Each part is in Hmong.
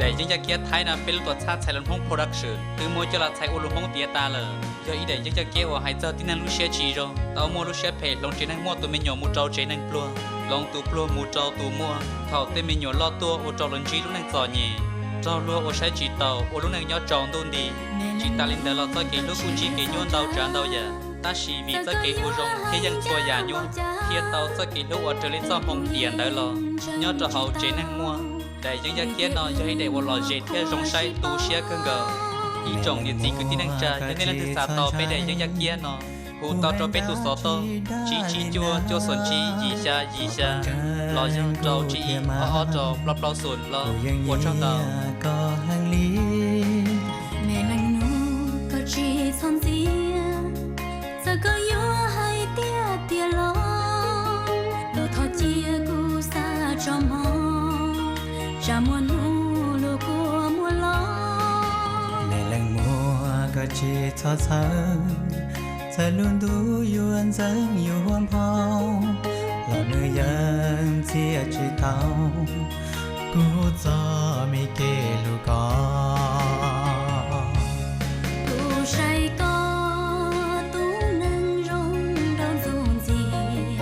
Daim yeeb yaj kiab Thaib no peb lub tuam txhab txhais lus Hmoob Production twb muab coj los txhais ua lus Hmoob tiav tas lawm. Yog ib daim yeeb yaj kiab uas hais txog tib neeg lub siab tsis zoo, tau muaj lub siab phem hloov tsev neeg muaj tus me nyuam mus rau tsev neeg pluag, hloov tus pluag mus rau tus muaj. Thaum tej me nyuam loj tuaj ua rau lawv ntsib lub neej txom nyem, raug luag ua saib tsis taus, ua lub neej nyob tsaus ntuj nti. Tsis tas li ntawd los txoj kev hlub kuj ntsib kev nyuaj ntau tsav ntau yam, tab sis vim txoj kev ua zoo thiab yeej txhua yam nyuaj, thiaj tau txoj kev hlub uas raws li txoj hmoo tiam ntawd los nyob rau hauv tsev neeg muaj. Daim yeeb yaj kiab no yog ib daim uas lom zem thiab zoo saib tu siab kawg nkaus. Ib tsoom niam txiv kwv tij neej tsa, yog nej leej twg xav tau peb daim yeeb yaj kiab no, hu tau rau peb tus xov tooj tsib tsib cuaj cuaj xoom tsib yim xya yim xya los yog rau tsib ib ob ob rau plaub plaub xoom plaub. Ua tsaug ntau. Koj heev li, me leej nus, koj tsis txhob ntxias, txawm koj yuav hais tiag tiag los, luag thov cia kuv xa tso mog, tsam muaj hnub luag kua muag los. Me leej muam, koj tsis txhob txhawj, txawm lub ntuj yuav ntxeev yuav nphau, los nws yeej txiav tsis tau kuv txoj me kev hlub koj. Kuv saib koj tus neeg zoo nraug ntxuag ntxiag,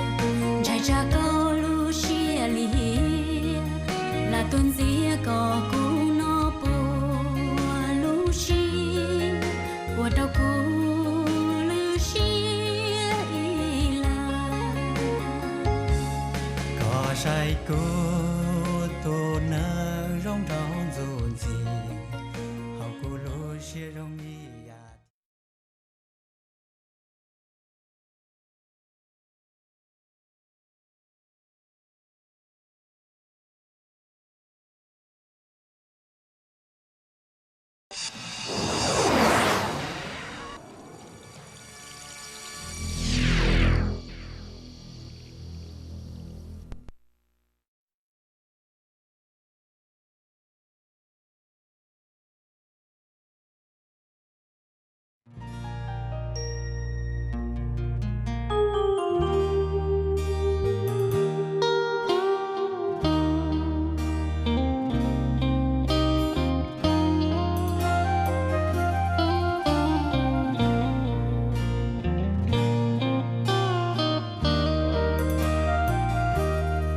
ntshai tsam koj lub siab lim hiam, lam tuaj ntxias koj kuv no puas lub sij, ua rau kuv lwj siab ib leeg. Koj saib kuv tus neeg zoo nraug ntxuag ntxiag, hauv kuv lub siab zoo ib yam.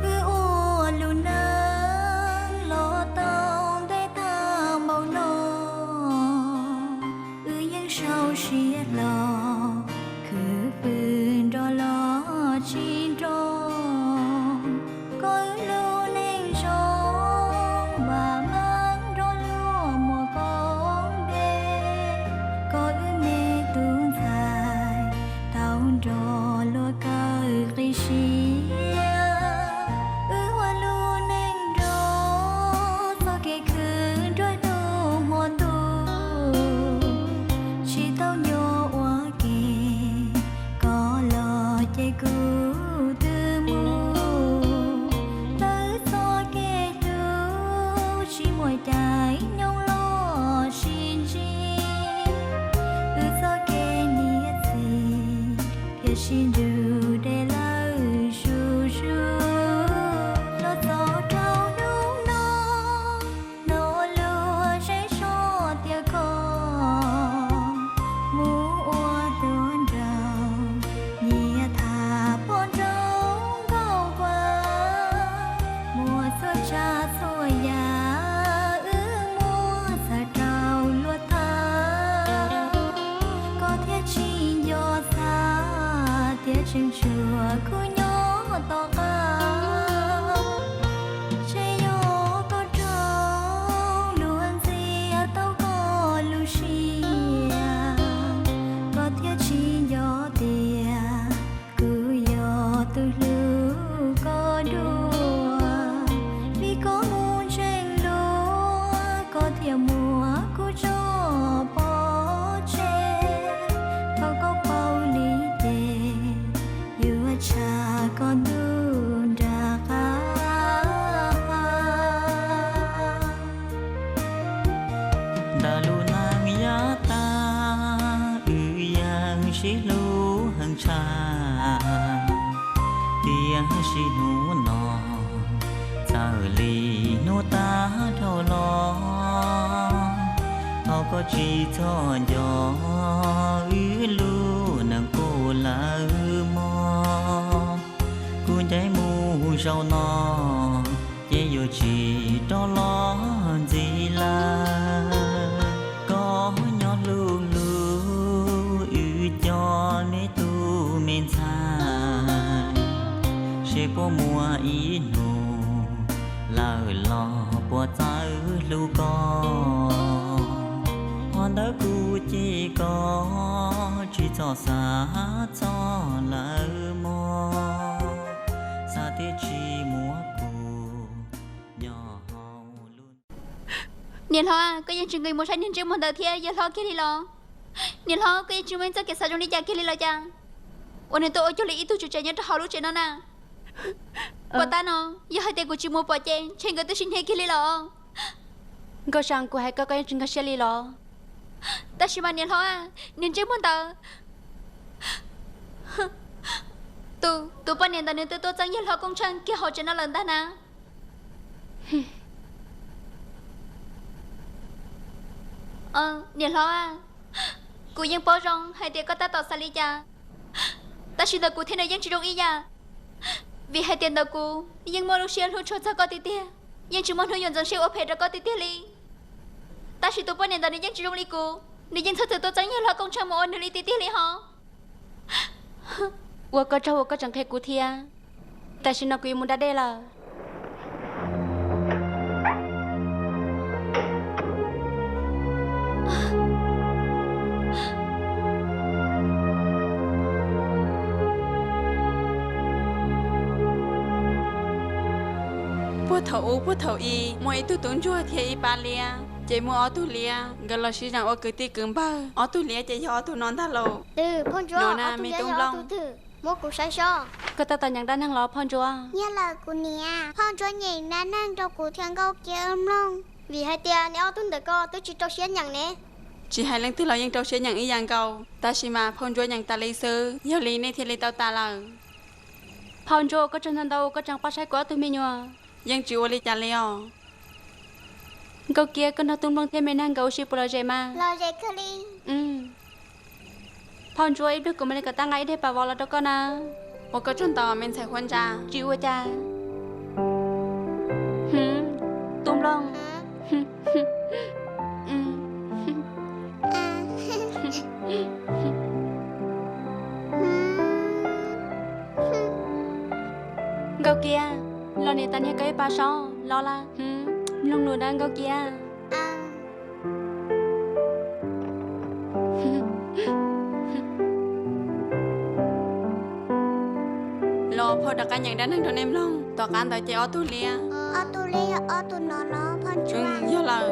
Wb ua lub neej los tau ntev tag npaum no, wb yeej sau siab hlo, khwv fwm nrog los tsis nrog. Koj wb lub neej zoo vam meej nrog luag muaj koob npe, koj wb me tub ntxhais tau nrog luag kawm qib siab. Wb ua lub neej nrog txoj kev khwv nruab hnub hmo ntuj, tsis tau nco ua ke, koj los ces kuv twb mus. Tau wb txoj kev hlub tsis muaj caij nyoog los sib ntsib, wb txoj kev niam txiv thiaj sib nrug deb lawm zuj zus. Los txog rau hnub no, hnov luag zej zog tias koj mus ua hluas nraug, nyias tham pom nraug nkauj vas, muaj txhua tsav txhua yam wb muab txhawb rau luag tham. Koj thiaj tsis nco txhab tias tseem tshuav kuv nyob tom qab. Tseem yog koj raug luag ntxias tau koj lub siab, koj thiaj tsis nco tias kuv yog tus hlub koj dua. Vim koj mus ntseeg luag, koj thiaj muab kuv tso pov tseg. Thaum koj paub li ces yuav tshab koj ntuj nram qab. Ntawm lub neej yav tag, wb yeej sib hlub heev tshaj, tiam sis hnub no txawm li hnub tag dhau los. Koj tsis txhob nco wb lub neej qub lawm mog, kuv ncaim mus zaum no ces yuav tsis rov los ntxiv lawm. Koj nyob hlub hlub wb cov me tub me ntxhais, seb puas muaj ib hnub lawm los puas txawj hlub koj. Qhov ntawd kuv cem koj tsis txhob xav txog lawm mog, xav tias tsis muaj kuv nyob hauv lub. Niam hlob, koj yeej tsis nkees mus saib niag ntsej muag ntawd thiab yawg hlob kiag li los? Niam hlob, koj yeej tsis muaj ib txoj kev xav zoo li cas kiag li los cas? Uas nws tuaj ua cuag li ib tug tswv tsev nyob rau hauv lub tsev no na. Puas tab no, yog hais tias kuv tsis mus pom ces ntshe nkawd twb sib hnia kiag li los? Nkauj Sa, kuv hais koj koj yeej tsis nkag siab li los? Tab sis mas niam hlob, niag ntsej muag ntawd, tus, tus poj niam ntawd nws twb tuaj txeeb yawg hlob Koob Tsheej kiag hauv tsev no lawm ntag na. Niam hlob, kuv yeej paub zoo hais tias koj tab tom xav li cas, tab sis ntawm kuv thiab nws yeej tsis zoo ib yam. Vim hais tias ntawm kuv yeej muaj lub siab hlub tshua txog koj tiag tiag, yeej tsis muaj hnub yuav ntxeev siab ua phem rau koj tiag tiag li. Tab sis tus poj niam ntawd nws yeej tsis zoo li kuv, nws yeej txhob txwm tuaj txeeb yawg hlob Koob Tsheej mus ua nws li tiag tiag li hos. Ua koj tsaug uas koj tseem qhia kuv thiab. Tam sim no kuv yuav mus da dej lawm. Puag thaum ub puag thaum i muaj ib tug tub ntsuag thiab ib pab liab, ces muaj ob tug liab nkawd los sib zam ua kwv tij kwv npawg. Ob tug liab ces yog ob tug no ntag lauj. Twg, phauj Ntsuab? No na, ob tug me liab tub yog ob nplooj. Tug twg? Muab kuv saib sob. Koj tab tom nyeem dab neeg los phauj Ntsuab? Yog lawm kuv niam, phauj Ntsuab nyeem dab neeg rau kuv thiab Nkauj Kiab wb mloog, vim hais tias neb ob tug ntawm ko twb tsis rau siab nyeem ne. Tsis hais leej twg los yeej rau siab nyeem ib yam nkaus, tab sis mas phauj Ntsuab nyeem tas li xwb, yog li nej thiaj li tau tas lawm. Phauj Ntsuab, ua koj tsaug ntau ntau uas koj tseem pab saib kuv ob tug me nyuam. Yeej tsis ua li cas li os. Nkauj Kiab, koj nrog tub nplooj thiab me neeg nkawd ua si puas lom zem mas? Lom zem kawg li. Phauj Ntsuab, ib pliag kuv mam li kom tab nqa ib daim pam vov los rau koj na. Ua koj tsaug ntau me ntxhais Huab Ntsa. Tsis ua cas. Tub nplooj. Nkauj Kiab, los niam tas niag koj ib pas saub los lawm. Mloog lus na Nkauj Kiab. Los phauj rov qab nyeem dab neeg rau nej mloog, tom qab ntawd ces ob tug liab. Ob tug liab yog ob tug no los phauj Ntsuab? Yog lawm.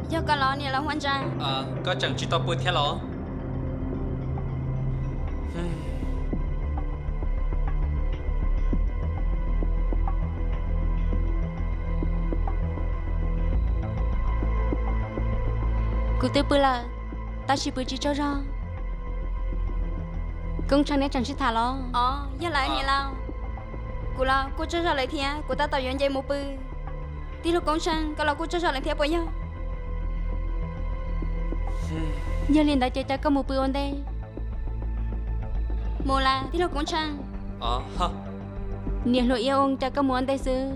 Yog koj los niam laus Huab Ntsa? Koj tseem tsis tau pw thiab los? Kuv twb pw lawm, tab sis pw tsis tsaug zog. Koob Tsheej, neb tseem sib tham los? Os, yog lawm niam laus. Kuv los kuj tsaug zog lawm thiab, kuv tab tom yuav nce mus pw. Tij laug Koob Tsheej, koj los kuj tsaug zog lawm thiab puas yog? Yog li ntawd ces cia koj mus pw ua ntej. Mus lawm tij laug Koob Tsheej. Niam hluas Iab Ooj, cia koj mus ua ntej xwb.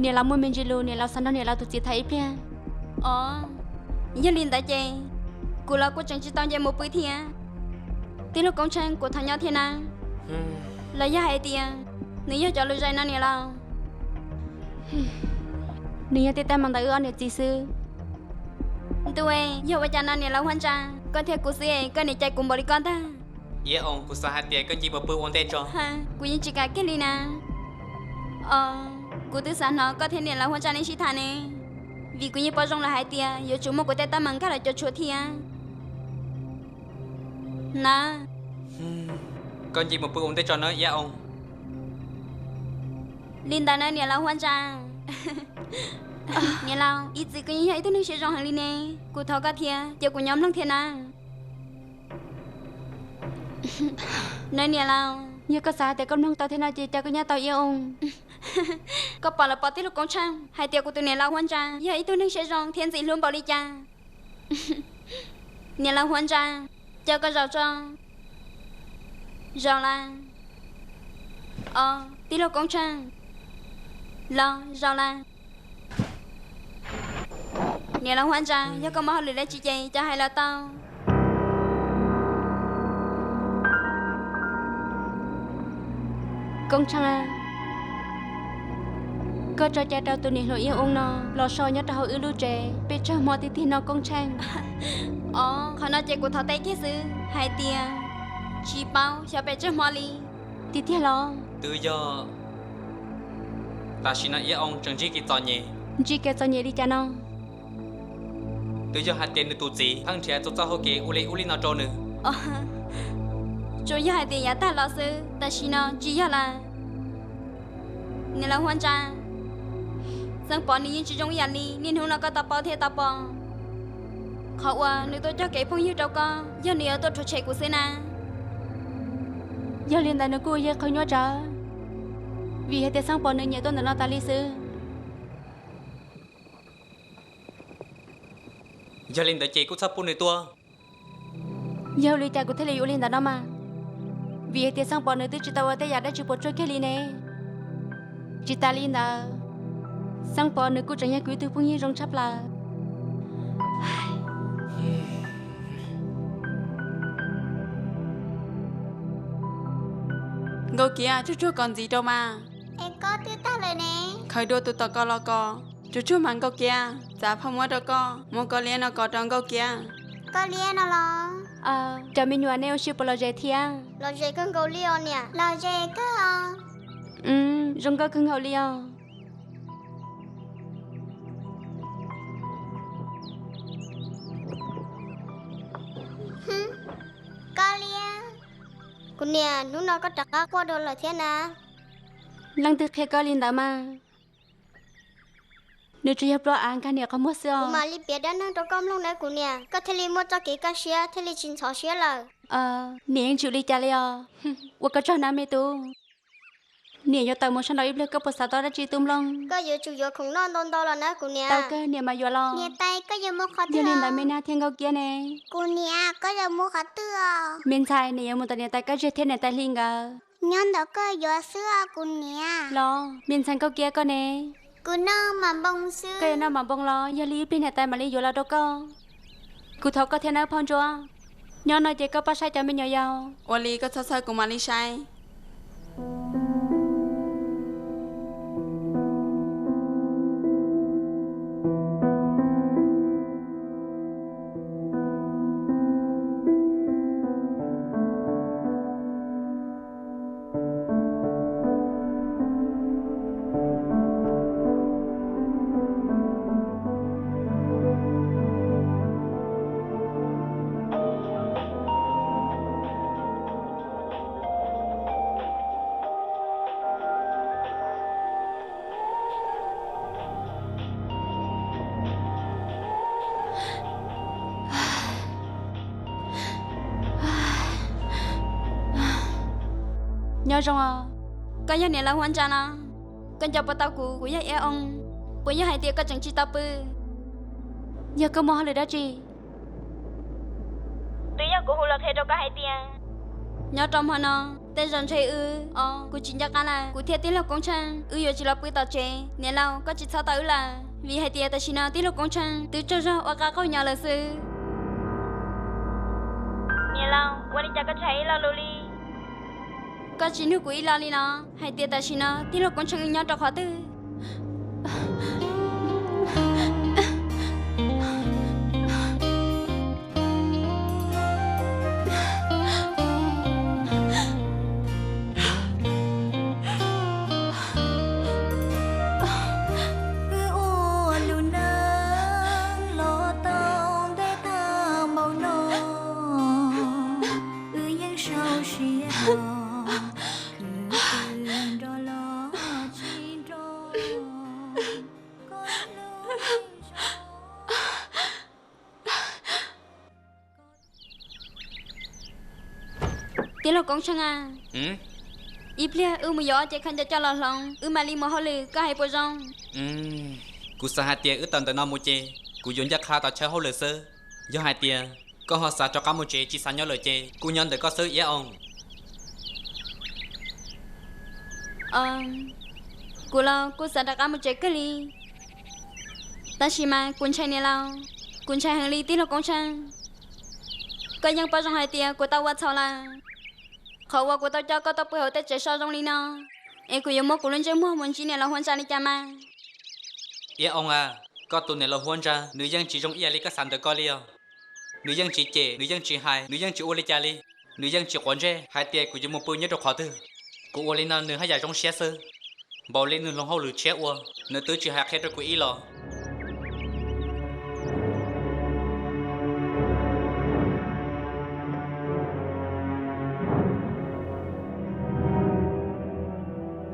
Niam laus muaj me ntsis lus, niam laus xav nrog niam laus tus txiv tham ib pliag. Os, yog li ntawd ces kuv los kuj tseem tsis tau nce mus pw thiab. Tij laug Koob Tsheej, kuv thov nyob thiab na. Los yog hais tias nws yog cov lus zais no niam laus? Nws yog tej teeb meem ntawm wb ob niam txiv xwb. Ntuj, yog ua cas no niam laus Huab Ntsa, koj thiab kuv xwb es koj niam cais kuv npaum li ko ntag. Iab Oo, kuv xav hais tias koj nce mus pw ua ntej tso. Kuv yeej tsis kam kiag li na. Kuv twb xav hnov koj thiab niam laus Huab Ntsa nej sib tham ne, vim kuv yeej paub zoo lawm hais tias yuav tsum muaj kuv tej teeb meem nkag los cuam tshuam thiab na. Koj nce mus pw ua ntej tso nawb Iab Oo. Li ntawd na niam laus Huab Ntsa. Niam laus, ib txwm koj yeej yog ib tug neeg siab zoo heev li ne, kuv thov koj thiab cia kuv nyob mloog thiab na. Nawb niam laus, yog koj xav hais tias koj mloog tau thiab no ces cia koj nyob tau Iab Oo. Koj pom lawm pob tij laug Koob Tsheej hais tias kuv tus niam laus Huab Ntsa yog ib tug neeg siab zoo thiab ntxim hlub npaum li cas. Niam laus Huab Ntsa, cia koj zaum tso. Zaum lawm. Os, tij laug Koob Tsheej, los zaum lawm. Niam laus Huab Ntsa, yog koj muaj hauj lwm dab tsi ces cia hais los tau. Koob Tsheej, koj tso cai rau tus niam hluas Iab Oo no los so nyob rau hauv wb lub tsev pes tsawg hmo tiag tiag no Koob Tsheej. Os, qhov no ces kuv thov teb kiag xwb hais tias tsis paub xyov pes tsawg hmo li. Tiag tiag los? Twb yog tam sim no Iab Oo tseem ntsib kev txom nyem. Ntsib kev txom nyem li cas no? Twb yog hais tias nws tus txiv pheej nrhiav txhua txoj hau kev ua li ub li no rau nws. Tsuas yog hais tias yav tag los xwb, tam sim no tsis yog lawm. Niam laus Huab Ntsa, Xeeb Pov nws yeej tsis zoo ib yam li niaj hnub no koj tau paub thiab tau pom. Qhov uas nws tuaj cog kev phooj ywg rau koj yog nws yuav tuaj rhuav tshem kuv xwb na. Yog li ntawd nws kuj ua yog qhov nyuaj tsawv, vim hais tias Xeeb Pov nws nyiam tuaj ntawm no tas li xwb. Yog li ntawd ces kuj txhob pub nws tuaj. Yog li cas kuv thiaj li yuav ua li ntawd no mas? Vim hais tias Xeeb Pov nws twb tsis tau ua tej yam dab tsi puas tsuaj kiag li ne. Tsis tas li ntawd, Xeeb Pov nws kuj tseem yog kuv ib tug phooj ywg zoo tshaj plaws. Nkauj Kiab, tsuag tsuag kos ntxiv rau mas. Es koj twb tag lawm ne. Khaws dua tus tom kos los kos. Tsuag tsuag mas Nkauj Kiab, txav phoj muab rau koj, muab koj liab no kos rau Nkauj Kiab. Koj liab no los? Cov me nyuam, nej ua si puas lom zem thiab? Lom zem kawg nkaus li os niam. Lom zem kawg os. Zoo nkauj kawg nkaus li os. Koj liab. Kuv niam, hnub no koj rov qab quaj dua lawm thiab na. Leej twg qhia koj li ntawd mas? Nws tsuas yog plua av nkag niam qhov muag xwb os. Kuv mam li piav dab neeg rau koj mloog nawb kuv niam, koj thiaj li muaj txoj kev kaj siab, thiaj li tsis ntxhov siab lawm. Niam yeej tsis ua li cas li os. Ua koj tsaug na me tub. Niam yuav tawm mus sab nraud ib pliag, koj puas xav tau dab tsi tuaj mloog? Koj yuav tsum yuav khoom noj ntau ntau los na kuv niam. Tau kawg, niam mam yuav los. Niam tais, koj yuav mus qhov twg? Yog li ntawd me nab thiab Nkauj Kiab ne? Kuv niam, koj yuav mus qhov twg os? Me ntxhais, niam yuav mus tom niam tais Kab Zej thiab niam tais Hli nkawd. Nyob ntawm koj yuav xwb os kuv niam. Los me ntxhais Nkauj Kiab koj ne? Kuv noj mam npoo xwb. Koj yuav noj mam npoo los? Yog li ib pliag niam tais mam li yuav los rau koj. Kuv thov koj thiab nawb phauj Ntsuab, nyob no ces koj pab saib cov me nyuam yaus. Ua li koj txhob txhawj, kuv mam li saib. Nyob zoo os. Koj yog niam laus Huab Ntsa no? Koj nco puas tau kuv? Kuv yog Iab Oo. Puas yog hais tias koj tseem tsis tau pw? Yog koj muaj hauj lwm dab tsi? Twb yog kuv hu los qhia rau koj hais tias nyob rau hmo no tej zaum ntshe wb os, kuv tsis nco qab lawm, kuv thiab tij laug Koob Tsheej wb yuav tsis los pw tom tsev. Niam laus, koj tsis txhob tau wb lawm, vim hais tias tam sim no tij laug Koob Tsheej twb tsaug zog ua qab qaug nyo lawm xwb. Niam laus, ua li cas koj tsis hais ib lo lus li? Koj tsis nug kuv ib lo li los hais tias tam sim no tij laug Koob Tsheej wb nyob rau qhov twg? Tij laug Koob Tsheej a, ib pliag wb mus yuav ob cev khaub ncaws coj los hloov, wb mam li mus hauj lwm, koj hais puas zoo? Kuv xav hais tias wb tawm ntawm no mus ces kuv yuav ncaj qha tom chaw hauj lwm xwb. Yog hais tias koj ho xav rov qab mus tsev tsis xav nyob lawm ces kuj nyob ntawm koj xwb Iab Oo. Kuv los kuj xav rov qab mus tsev kawg li, tab sis mas kuv ntshai niam laus, kuv ntshai heev li tij laug Koob Tsheej. Koj yeej paub zoo hais tias kuv tau ua txhaum lawm. Qhov uas kuv tau coj koj tuaj pw hauv tej tsev so zoo li no, es kuv yuav muab kuv lub ntsej muag mus ntsib niam laus Huab Ntsa li cas mas? Iab Oo a, koj tus niam laus Huab Ntsa nws yeej tsis zoo ib yam li koj xav ntawm koj li os. Nws yeej tsis cem, nws yeej tsis hais, nws yeej tsis ua li cas li. Nws yeej tsis quav ntsej hais tias kuv yuav mus pw nyob rau qhov twg. Kuv ua li no nws haj yam zoo siab xwb. Npaum li nws hloov hauj lwm tshiab ua, nws twb tsis hais qhia rau kuv ib los.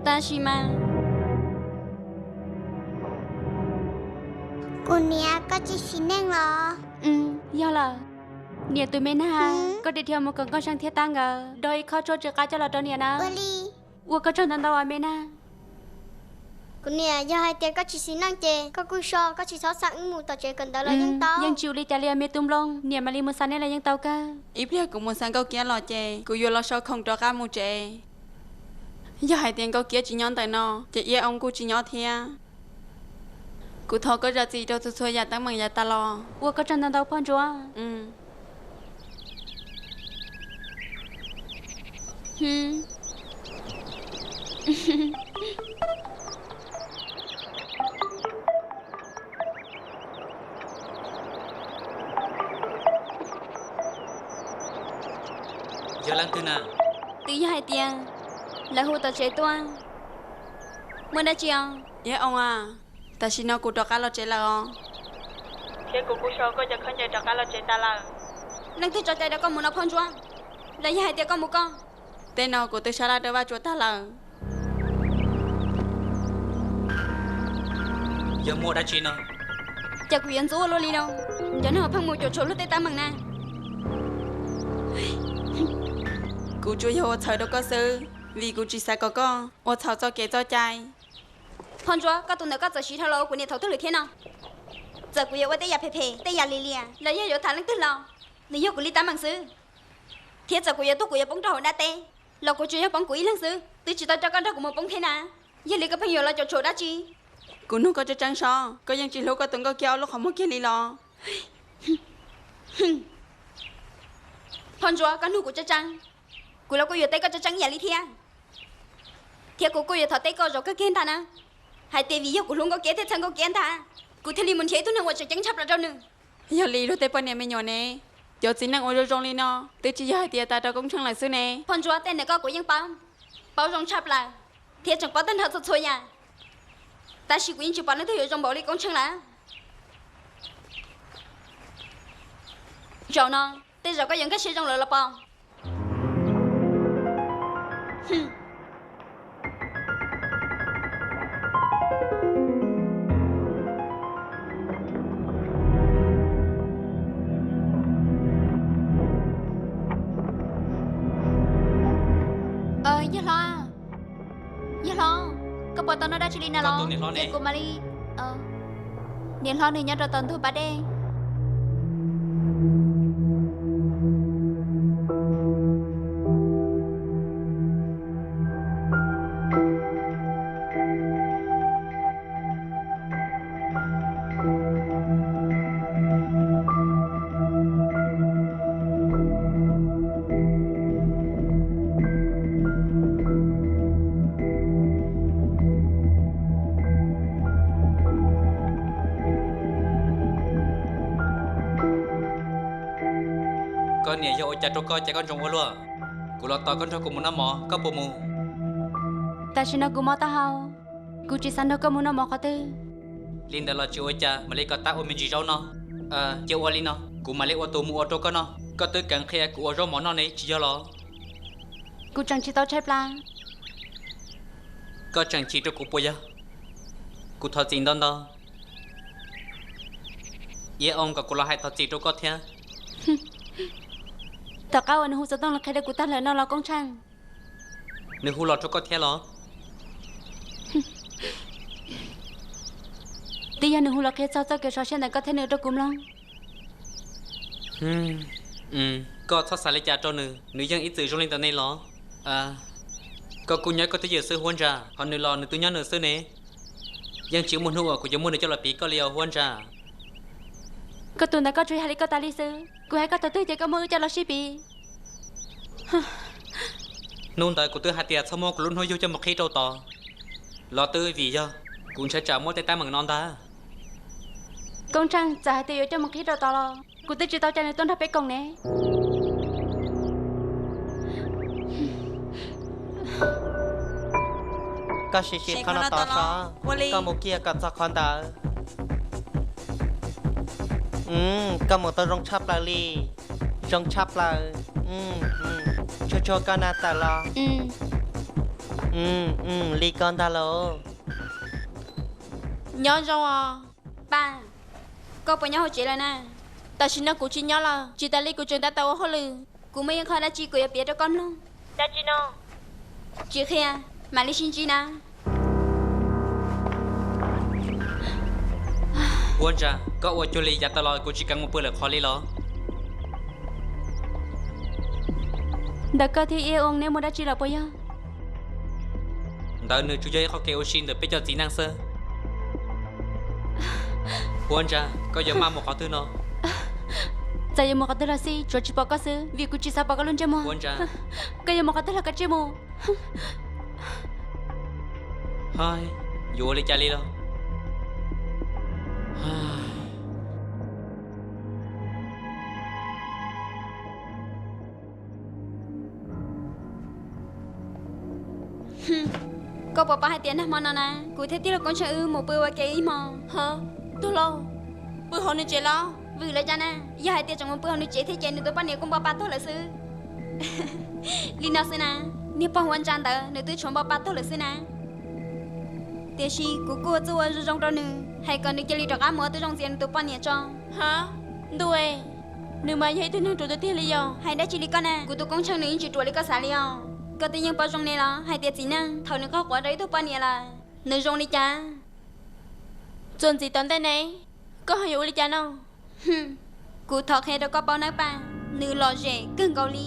Tab sis mas, kuv niam, koj tsis sim neej los? Yog lawm. Niam tus me nag, koj dhia dhia mus kom Nkauj Seej thiab Tab nkawd dog ib khob tshuaj tsw qab coj los rau niam na. Ua koj tsaug ntau ntau os me nag. Kuv niam, yog hais tias koj tsis sim neej ces koj kuj so, koj tsis txhob xa wb mus tom tsev kawm ntawv los yeej tau. Yeej tsis ua li cas li os me tub Nplooj, niam mam li mus xa nej los yeej tau kawg. Ib pliag kuv mus xa Nkauj Kiab los ces kuv yuav los sau khoom rov qab mus tsev. Yog hais tias Nkauj Kiab tsis nyob ntawm no ces Iab Oo kuj tsis nyob thiab. Kuv thov koj zam txim rau txhua txhua yam teeb meem yav tas los. Ua koj tsaug ntau ntau poj ntsuab. Yog leej twg na? Twb yog hais tias lawv hu tom tsev tuaj. Muaj dab tsi os? Iab Oo a, tam sim no kuv rov qab los tsev lawm os. Thiab kuv kuj sau koj cov khaub ncaws rov qab los tsev tas lawm. Leej twg tso cai rau koj mus no poj ntsuab? Los yog hais tias koj mus koj? Tej no kuv twb sab laj rau Vaj Tsuas tag lawm. Yog muaj dab tsi no? Cas kuv yuav ntxub ua luaj li no? Cov neeg uas pheej mus cuam tshuam luag tej teeb meem na. Kuv tsuas yog ua txhawm rau koj xwb, vim kuv tsis xav kom koj ua txhaum txoj kev txoj cai. Poj ntsuab, koj tus ntawd koj txawm siv dhau los ua kuv niam thaum twg lawm thiab no? Txawm kuv yuav ua tej yam phem phem, tej yam lim hiam, los yog yuav tham leej twg los nws yog kuv li teeb meem xwb. Thiab txawm kuv yuav tuag kuv yuav poob rau hauv dab teb los kuv tsuas yog poob kuv ib leeg xwb, twb tsis tau coj koj nrog kuv mus poob thiab na. Yog li koj pheej yuav los cuam tshuam dab tsi? Kuv nug koj tseeb tseeb sob, koj yeej tsis hlub koj tus Nkauj Kiab ob lub qhov muag kiag li los? Poj ntsuab, koj nug kuv tseeb tseeb, kuv los kuj yuav teb koj tseeb tseeb ib yam li thiab. Thiab kuv kuj yuav thov teb koj zaum kawg kiag ntag na, hais tias vim yog kuv hlub Nkauj Kiab thiab txhawj Nkauj Kiab ntag, kuv thiaj li mus nrhiav ib tug neeg uas tseem ceeb tshaj plaws rau nws. Yog li luag tej poj niam me nyuam ne, cov txiv neej uas zoo zoo li no twb tsis yog hais tias tas rau Koob Tsheej lawm xwb ne. Poj ntsuab, tej ntawd koj kuv yeej paub, paub zoo tshaj plaws, thiab tseem paub tag nrho txhua txhua yam. Tab sis kuv yeej tsis pom leej twg yuav zoo npaum li Koob Tsheej lawm. Zaum no, tej zaum koj yuav nkag siab zoo lawm los pom. Yawg hlob, yawg hlob, koj puas tau noj dab tsi li na los? Kuv mam li, niam hlob nws nyob rau tom ntug pas dej. Koj niam yog ua cas rau koj ces koj ntsoov ua luaj. Kuv los tos koj nrog kuv mus noj mov, koj puas mus? Tam sim no kuv mob taub hau, kuv tsis xav nrog koj mus noj mov qhov twg. Li ntawd los tsis ua cas, mam li kom Tab ua me ntsis zaub no. Cia ua li no, kuv mam li ua tus mus ua rau koj noj. Koj twb keev qhia kuv ua zaub mov noj ne, tsis yog los? Kuv tseem tsis tau tshaib plab. Koj tseem chim rau kuv puas yog? Kuv thov txim ntau ntau. Iab Oo kom kuv los hais thov txim rau koj thiab. Tom qab uas nws hu xov tooj los qhia rau kuv tag lawm no los Koob Tsheej? Nws hu los rau koj thiab los? Twb yog nws hu los qhia txog txoj kev sov siab ntawm koj thiab nws rau kuv mloog. Koj txhob xav li cas rau nws, nws yeej ib txwm zoo li ntawd ne los? Koj kuj nyob koj twj ywm xwb Huab Ntsa, ho nws los nws twb nyob nws xwb ne. Yeej tsis muaj hnub uas kuv yuav muab nws coj los piv koj li os Huab Ntsa. Koj tus ntawd koj tsuas hais li koj tas li xwb, kuv hais koj thaum twg ces koj muab wb coj los sib piv. Hnub ntawd kuv twb hais tias txhob muab kuv lub hnub yug coj mus qhib rau tod, los twb vim yog kuv ntshai tsam muab tej teeb meem no ntag. Koob Tsheej, txawm hais tias yuav coj mus qhib rau tod los kuv twb tsis tau coj nws tuaj nrog peb koom ne. Koj sim sim qhov no tod so, koj mus kiag kom txog qhov ntawd. Koj mus tau zoo tshaj plaws li, zoo tshaj plaws. Tshua tshua koj na tawm los. Li ko ntag lauj. Nyob zoo os. Paj, koj puas nyob hauv tsev lawm na? Tam sim no kuv tsis nyob lawm, tsis tas li kuv tseem tab tom ua hauj lwm. Kuv muaj ib qho dab tsi kuv yuav piav rau koj mloog. Dab tsi no? Tsis qhia, mam li sib ntsib na. Huab Ntsa, koj ua cuag li yav tas los kuv tsis kam mus pw lawm qhov li los? Ntawm koj thiab Iab Ua neb muaj dab tsi los puas yog? Ntawd nws tsuas yog ib qho kev ua si ntawm peb cov txiv neej xwb. Huab Ntsa, koj yuav maj mus qhov twg no? Txawm yuav mus qhov twg los xij, tsuav tsis pom koj xwb, vim kuv tsis xav pom koj lub ntsej muag. Huab Ntsa, koj yuav mus qhov twg los koj cia mus. Yuav ua li cas li los? Koj puas paub hais tias nag hmo no na, kuv thiab tij laug Koob Tsheej wb mus pw ua ke ib hmo. Tuag lauj, pw hauv nws tsev los? Vwm lawv cas na, yog hais tias tseem mus pw hauv nws tsev thiab ces nws tus poj niam kuj npau pa tuag lawm xwb. Li no xwb na, niag pog Huab Ntsa ntawd nws twb tshuav npau pa tuag lawm xwb na. Tiam sis kuv kuj ua txuj ua zoo zoo rau nws, hais kom nws cia li rov qab mus ua tib zoo ntxias nws tus poj niam tso. Ha, ntuj, nws mas yog ib tug neeg ruam tiag tiag li yom. Hais dab tsi li koj na, kuv tus Koob Tsheej nws yeej tsis ruam li koj xav li os. Koj twb yeej paub zoo ne los hais tias txiv neej thaum nws qaug quav rau ib tug poj niam lawm, nws zoo li cas? Txuas ntxiv tom ntej ne, koj ho yuav ua li cas no? Kuv thov qhia rau koj paub nawb Paj, nws lom zem kawg nkaus li.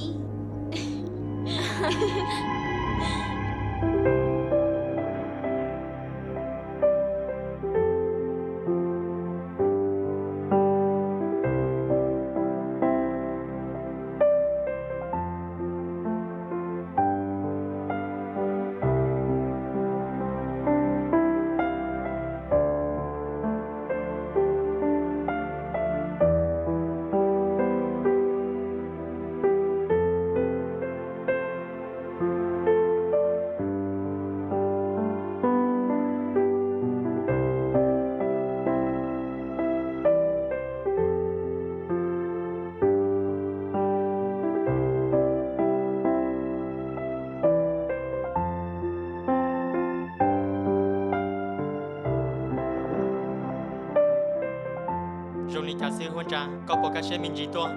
Zoo li cas xwb Huab Ntsa, koj puas kaj siab me ntsis tuaj?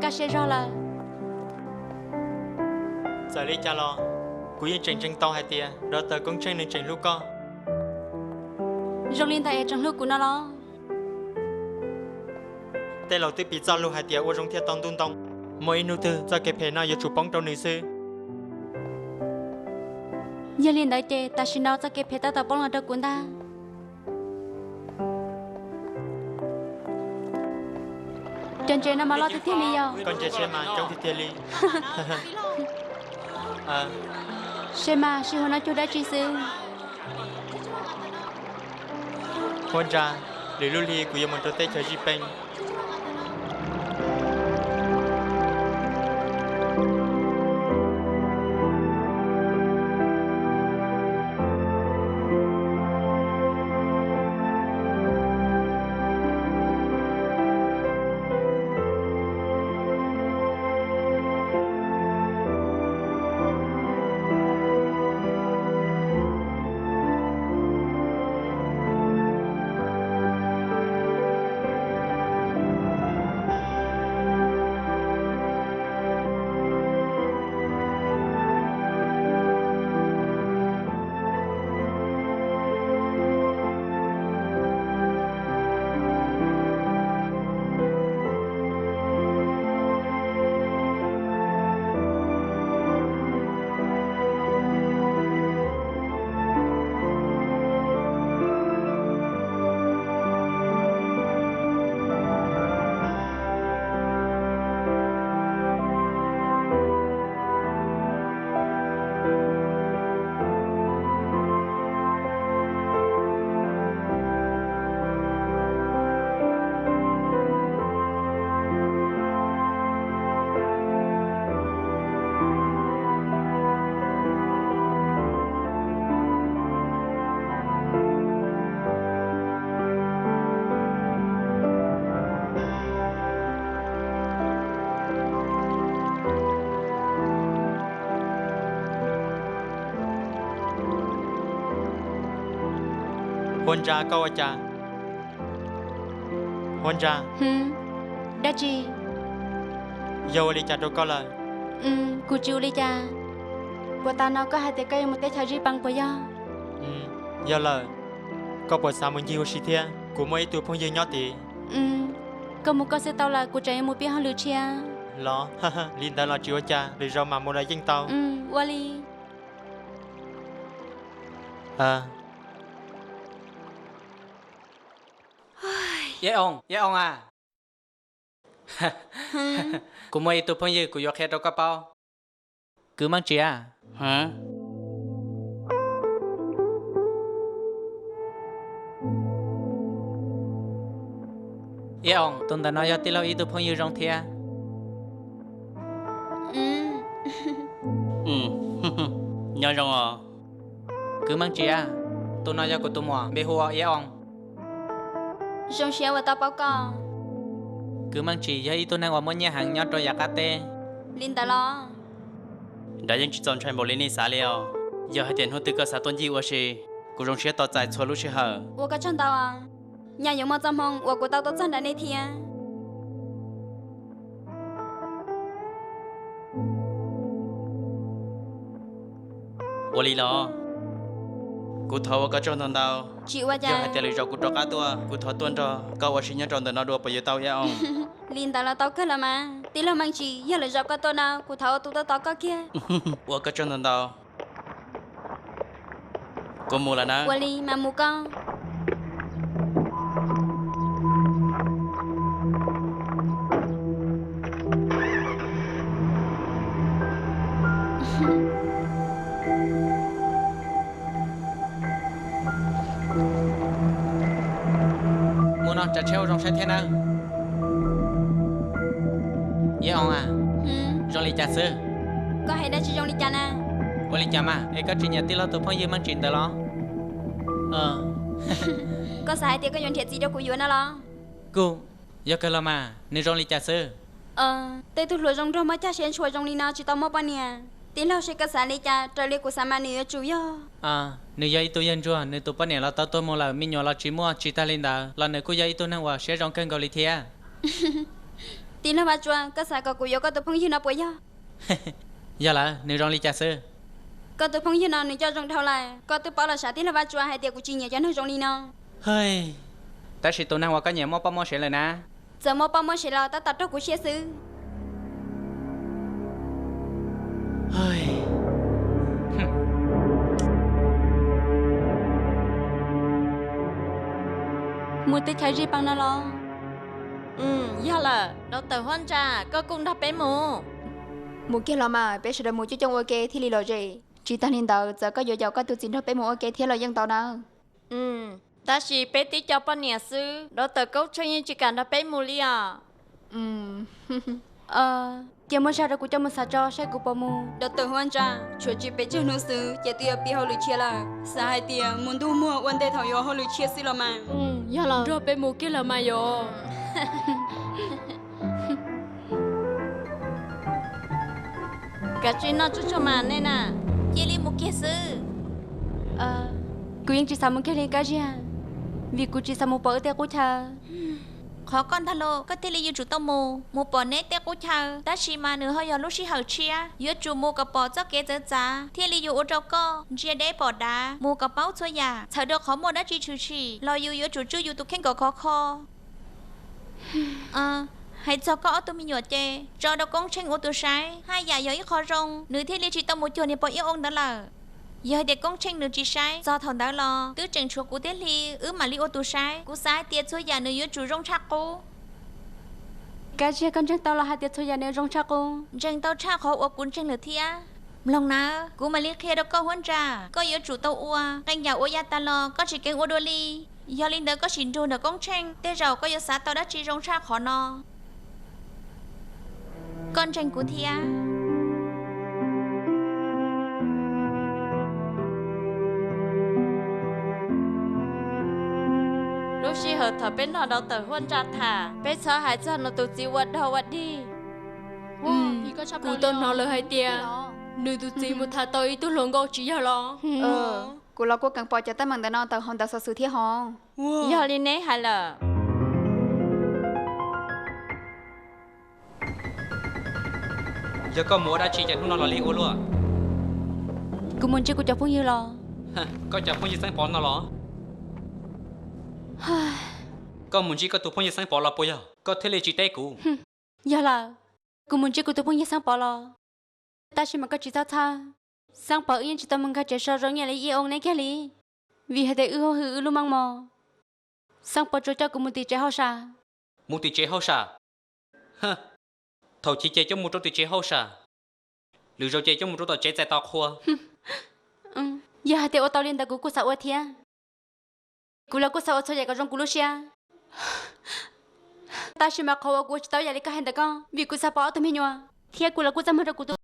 Kaj siab zog lawm. Txawm li cas los kuv yeej tseem ntseeg tau hais tias Doctor Koob Tsheej nws tseem hlub koj. Zoo li ntawd es tseem hlub kuv no los? Tej laus twb piv txoj lus hais tias ua zoo thiaj tau ntuj ntoo, muaj ib hnub twg txoj kev phem no yuav tsum poob rau nws xwb. Yog li ntawd ces tam sim no txoj kev phem tab tom poob los rau kuv ntag. Cov ntses no mas loj tiag tiag li yog. Koj ntsia seb mas coob tiag tiag li. Seb mas sij hawm no cuag dab tsi xwb. Huab Ntsa, lwm lub hli kuv yuav mus rau teb chaws Zij Peej. Huab Ntsa, koj ua cas? Huab Ntsa. Dab tsi? Yog ua li cas rau koj lawm? Kuv tsis ua li cas. Puas tas no koj hais tias koj yuav mus teb chaws Zij Pee puas yog? Yog lawm. Koj puas xav mus ncig ua si thiab? Kuv muaj ib tug phooj ywg nyob tid. Koj mus koj xwb tau lawm, kuv tseem yuav mus pib hauj lwm tshiab. Los, li ntawd los tsis ua cas, lwm zaus mam mus los yeej tau. Ua li. Iab Oo, Iab Oo a, kuv muaj ib tug phooj ywg kuv yuav qhia rau koj paub. Kwv Meej Tsim a. Iab Oo, tus ntawm no yog tij laug ib tug phooj ywg zoo thiab. Nyob zoo os. Kwv Meej Tsim a, tus no yog kuv tus muam, npe hu ua Iab Oo. Zoo siab uas tau paub koj. Kwv Meej Tsim yog ib tug neeg uas muaj nyiaj heev nyob rau yav qab teb. Li ntawd los? Nrad yeej tsis txaus ntshai npaum li nej xav li os. Yog hais tias hnub twg koj xav tuaj ncig ua si, kuv zoo siab tos txais txhua lub sij hawm. Ua koj tsaug ntau os. Nyaj yuav muaj txoj hmoo uas kuv tau tuaj txog nrad nej thiab. Ua li los? Kuv thov ua koj tsaug ntau ntau. Tsis ua cas. Yog hais tias lwm zaus kuv rov qab tuaj, kuv thov tuaj nrog koj ua si nyob rau ntawm no dua puas yuav tau Iab Oo? Li ntawd los tau kawg los mas. Tij laug Meej Tsim, yog lwm zaus koj tuaj no kuv thov ua tus tuaj tos koj kiag. Ua koj tsaug ntau ntau. Kuv mus lawm na. Ua li mas mus koj. Mus no, tsav tsheb ua zoo saib thiab nawb. Iab Oo a, zoo li cas xwb? Koj hais dab tsi zoo li cas na? Ua li cas mas, es koj tsis nyiam tij laug tus phooj ywg Meej Tsim ntawd los? Koj xav hais tias koj yuav nrhiav txiv rau kuv yuav no los? Kuj, yog kawg los mas, nws zoo li cas xwb? Tej tug hluas zoo nraug muaj caj siab ntshua zoo li no tsis tau muaj poj niam. Tij laug, seb koj xav li cas, raws li kuv xav mas nws yuav tsum yog. Nws yog ib tug yawg ntsuag, nws tus poj niam los tau tuag mus lawm, me nyuam los tsis muaj, tsis tag li ntawd los nws kuj yog ib tug neeg uas siab zoo kawg nkaus li thiab. Tij laug Vaj Tsua, koj xav kom kuv yuav koj tus phooj ywg no puas yog? Yog lawm, nws zoo li cas xwb? Koj tus phooj ywg no nws coj zoo dhau lawm, koj twb paub los sav tij laug Vaj Tsua hais tias kuv tsis nyiam cov neeg zoo li no. Tab sis tus neeg uas koj nyiam muaj poj muaj sev lawm na. Txawm muaj poj muaj sev los tab tom raug kuv siab xwb. Mus teb chaws Zij Pee no los? Yog lawm, rau tawm huab ntsa, koj kuj nrog peb mus. Mus kiag los mas, peb sawv daws mus coob coob ua ke thiaj li lom zem. Tsis tag li ntawd, txawm koj yuav caum koj tus txiv nrog peb mus ua ke thiab los yeej tau nawb. Tab sis peb tib co poj niam xwb, rau tawm Koob Tsheej yeej tsis kam nrog peb mus li os. Cia muab zog rau kuv coj mus xav tso saib kuv puas mus. Rau tawm huab ntsa, tshuav tsis pes tsawg hnub xwb ces twb yuav pib hauj lwm tshiab lawm. Xav hais tias mus ntuj muag ua ntej thaum yuav hauj lwm tshiab xwb los mas. Yog los nrog peb mus kiag los mas yom. Kav tsij noj tsuag tsuag mas nej na, cia li mus kiag xwb. Kuv yeej tsis xav mus kiag li Kab Ziag, vim kuv tsis xav mus pom wb tej qub chaw. Qhov koj ntag lauj, koj thiaj li yuav tsum tau mus, mus pom neb tej qub chaw. Tab sis mas nws ho yog lub sij hawm tshiab, yuav tsum mus kom pom txoj kev txawv txav thiaj li yuav ua rau koj ntsia deb pom dav, mus kom paub txhua yam, txhawm rau qhov muaj dab tsi tshwm sim los yus yuav tsum tswj yus tus kheej kom khov kho. Hais txog koj ob tug me nyuam ces tso rau Koob Tsheej ua tus saib, haj yam yog ib qho zoo, nws thiaj li tsis tau mus cuag niag pog Iab Oo ntawd lawm. Yog hais tias Koob Tsheej nws tsis saib, txog thaum ntawd los twb tseem tshuav kuv thiab Hli wb mam li ua tus saib. Kuv xav hais tias txhua yam nws yuav tsum zoo tshaj qub. Kab Ziag, koj ntseeg tau los hais tias txhua yam nws zoo tshaj qub? Ntseeg tau tshaj qhov uas kuv ntseeg lawm thiab. Mloog nawb, kuv mam li qhia rau koj huab ntsa, koj yuav tsum tau ua, qee yam uas yav tas los koj tsis keev ua dua li. Yog li ntawd koj sim nrug ntawm Koob Tsheej, tej zaum koj yuav xav tau dab tsi zoo tshaj qhov no. Koj ntseeg kuv thiab. Lub sij hawm thaum peb nrog rau tawm huab ntsa tham, peb txhob hais txog nws tus txiv ua dog ua dig. Kuv tau hnov lawv hais tias nws tus txiv mus tham tau ib tug hluas nkauj tsis yog los? Kuv los kuj kheev pom cov teeb meem ntawm no tawm hauv ntawv xov xwm thiab hos. Yog li neb hais lawm. Yog koj mus ua dab tsi ces hnub no los li ua luaj? Kuv mus ntsib kuv cov phooj ywg los. Koj cov phooj ywg Xeeb Pov no los? Koj mus ntsib koj tus phooj ywg Xeeb Pov los puas yog koj thiaj li tsis teb kuv? Yog lawm, kuv mus ntsib kuv tus phooj ywg Xeeb Pov los. Tab sis mas koj tsis txhob txhawj, Xeeb Pov wb yeej tsis tau mus nkag tsev so zoo ib yam li Iab Oo neb kiag li. Vim hais tias wb hauj hwm wb lub meej mom, Xeeb Pov tsuas coj kuv mus tim tsev hauj sam. Mus tim tsev hauj sam? Thaum chiv ces coj mus rau tim tsev hauj sam, lwm zaus ces coj mus rau tom tsev txais tos qhua. Yog hais tias ua tau li ntawd kuv kuj xav ua thiab. Kuv los kuj xav ua txhua yam kom zoo kuv lub siab. Tab sis mas qhov uas kuv ua tsis tau yam li koj hais ntawd koj vim kuv xav pom ob tug me nyuam, thiab kuv los kuj txaj muag rau kuv tus